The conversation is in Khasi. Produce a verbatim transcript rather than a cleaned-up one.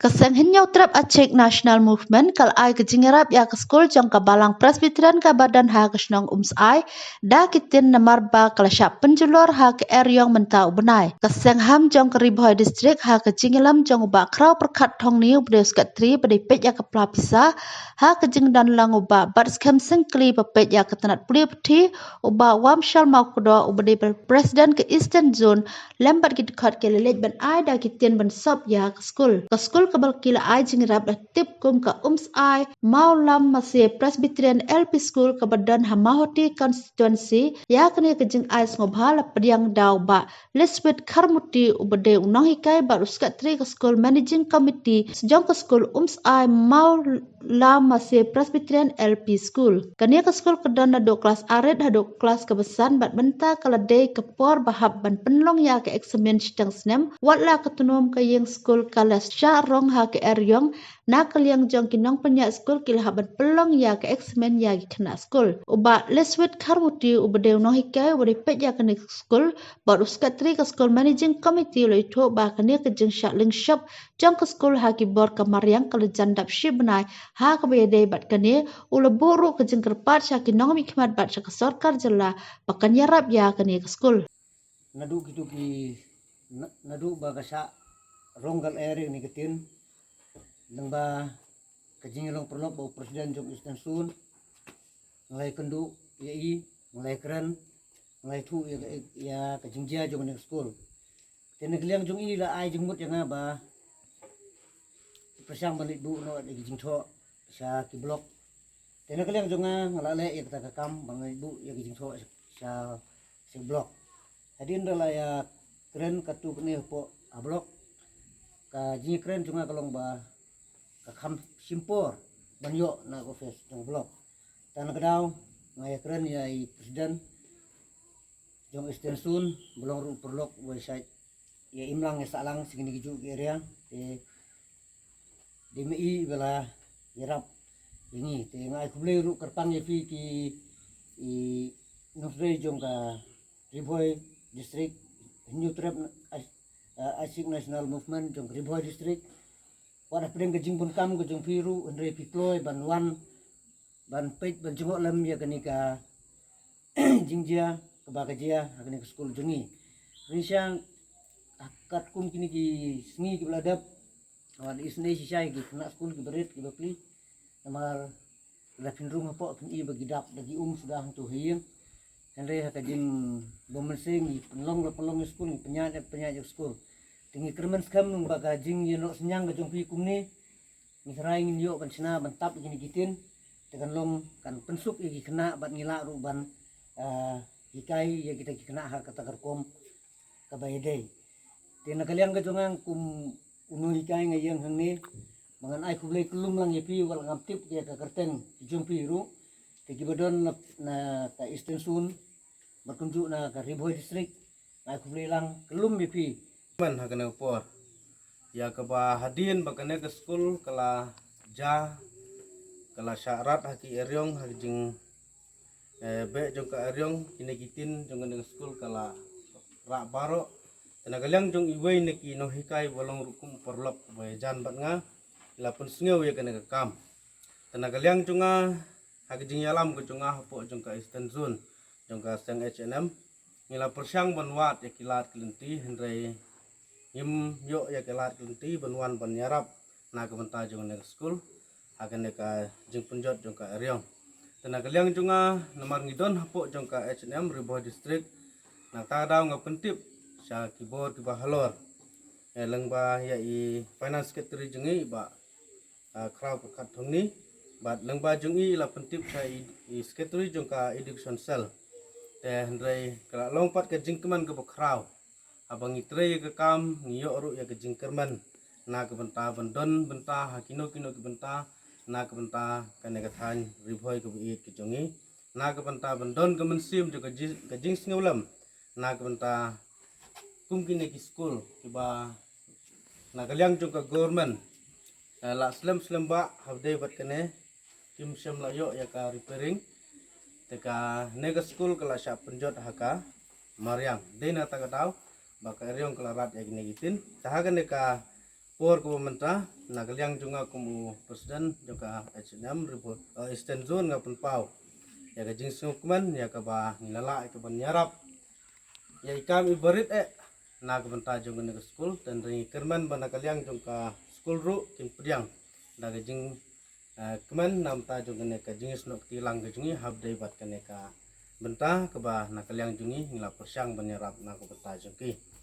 Ka seng Hynñiewtrep Achik National Movement ka la ai ka jingïarap ïa ka skul jong ka Balang Presbyterian kaba don ha ka shnong Umsai da ki tin, namar ba ka la shah pynjulor ha ka eriong mynta u bnai. Ka seng ham jong ka Ri Bhoi District ha ka jingïalam jong u Bah Khraw Pyrkhat Thongni uba dei u Secretary ba dei peit ïa ka pla pisa, ha ka jingdon lang u Bah Batskhem Syngkli ba peit ïa ka tnat pule puthi, u Bah Wamshal Mawkdok uba dei President ka Eastern Zone, lem bad ki dkhot ki la leit ban ai da ki tin ban sop ïa ka skul. Ka skul kaba ki la ai jingïarap la tip kum ka Umsai Mawlam Mase Presbyterian L P School kaba don ha Mawhati Constituency. Ïa kane ka jingai sngewbha la pdiang da u Bah Liswit Kharmuti uba dei u nonghikai bad u Secretary ka skul, Managing Committee jong ka skul Umsai Maw Lam Mase Presbyterian L P School. Kane ka skul ka don naduh klas aret haduh klas kaba san bad mynta ka la dei ka por ba hap ban pynlong ïa ka eksamin shiteng snem, wat la ka tnum ka ïing skul ka la shah rong ha ka eriong. Na ka liang jong ki nongpynïaid skul ki la hap ban pynlong ïa ka eksamin ïa ki khynnah skul. U Bah Liswit Kharmuti uba dei u nonghikai uba dei peit ïa kane ka skul bad u Secretary ka skul, Managing Committee, u la ïathuh ba kane ka jingshah lyngshop jong ka skul ha ki bor ka mariang ka la jan dap shi bnai. Ha kaba ïadei bad kane, u la buh ruh ka jingkyrpad sha ki nongmihkhmat bad sha ka sorkar jylla ba kan ïarap ïa kane ka skul. Naduh kito ki, na-, naduh ba ka shah rong ka la eriong kane ka tin, lyngba ka jingïalong paralok bad u President jong Eastern Zone, nga la ïakynduh ïa i, nga la ïakren, nga la ïathuh ïa ka, ïa ka jingjia jong kane ka skul. Te na ka liang jong i la ai jingmut ïa nga ba pyrshang ban leit buh noh ïa ki jingthoh sha ki block. Te na ka liang jong nga, nga la leh ïa kata ka kam ban leit buh ïa ki jingthoh sha, sha, sha ki block. Hadien da la ïakren katto katne hapoh ha block, ka jingïakren jong nga ka long ba ka kham shim por ban ïoh na ka office jong block. Te na ka daw nga ïakren ïa i President jong Eastern Zone ba long ruh paralok ba shait ïa imlang ïa sahlang sha kine ki juh ki area. Te dei ma i ba la ïarap ïa ngi. Te nga ai khublei ruh kyrpang ïa phi ki, i nongtrei jong ka Ri Bhoi District, Hynñiewtrep Ach-, Achik National Movement jong ka Ri Bhoi District. Wat hapdeng ka jingbunkam ka jong phi ruh, hynrei phi kloi ban wan ban peit ban jngoh lem ïa kane ka jingjia kaba ka jia ha kane ka skul jong ngi. Hynrei sha katkum kine ki sngi kiba la dep, wat isynei shisha ïa ki khynnah skul kiba rit kiba pli. Namar lada phin rung hapoh phin i ba ki dap da ki um suda hangto ha ïing. Hynrei ha ka jingbymynsiem ngi pynlong la pynlong ïa skul, ngi pynïaid la pynïaid ïa skul. Te ngi kyrmen skhem ba ka jingïaroh synñiang ka jong phi kumne, ngi tharai ngin ïoh ban shna ban tap ïa kine ki tin. Te kan long kan pynsuk ïa ki khynnah bad ngi lah ruh ban, ah, hikai ïa kita ki khynnah ha kata ka rukom kaba ïadei. Te na ka liang ka jong nga kum u nonghikai nga ïeng hangne ba ngan ai khublei kyllum lang ïa phi, wat la ngam tip ïa ka kyrteng jong phi ruh. Te kiba don na, na ka Eastern Zone bad kumjuh na ka Ri Bhoi District, nga ai khublei lang kyllum ïa phi. Man ha kane ka por ïa kaba hadien ba kane ka skul ka la jia, ka la shah rat ha ki eriong, ha ki jing, eh, beh jong ka eriong, kine ki tin jong kane ka skul ka la rah baroh. Te na ka liang jong iwei na ki nonghikai ba long ruh kum paralok ba ïajan bad nga, i la pynsngew ïa kane ka kam. Te na ka liang jong nga, ha ka jingïalam ka jong nga hapoh jong ka Eastern Zone jong ka seng H N M, ngi la pyrshang ban wad ïa ki lad ki lynti, hynrei ngim ïoh ïa ki lad ki lynti ban wan ban ïarap na ka bynta jong kane ka skul ha kane ka jingpynjot jong ka eriong. Te na ka liang jong nga, namar ngi don hapoh jong ka H N M Ri Bhoi District, na kata ka daw nga pyntip sha ki bor kiba halor, eh, lyngba ïa i Finance Secretary jong ngi, i Bah ah, Khraw Pyrkhat Thongni, bad lyngba jong i la pyntip sha i, i Secretary jong ka Education Cell. Te hynrei ka la long pat ka jingkmen kaba khraw, haba ngi trei ïa ka kam, ngi ïoh ruh ïa ka jingkyrmen na ka bynta ban don bynta ha kino kino ki bynta na ka bynta kane ka thaiñ Ri Bhoi kaba ïeit ka jong ngi, na ka bynta ban don ka mynsiem jong ka jing, ka jingsngewlem na ka bynta kum kine ki skul kiba na ka liang jong ka government, eh, la slem slem ba ha ba dei bad kane kim shym la ïoh ïa ka repairing. Te kane ka skul ka la shah pynjot ha ka mariang. Dei na kata ka daw ba ka eriong ka la rat ïa kine ki tin. Te ha kane ka por kaba mynta, na ka liang jong nga kum u president jong ka H N M Ri Bhoi, eh, Eastern Zone, nga pynpaw ïa ka jingsngewkmen ïa kaba ngi la lah ïa kaban ïarap ïa i kam i barit eh na ka bynta jong kane ka skul. Te hynrei ngi kyrmen ba na ka liang jong ka skul ruh kin pdiang da ka jing, eh, kmen na bynta jong kane ka jingsnoh kti lang ka jong ngi hapdei bad kane ka bynta kaba na ka liang jong ngi ngi la pyrshang ban ïarap na ka bynta jong ki.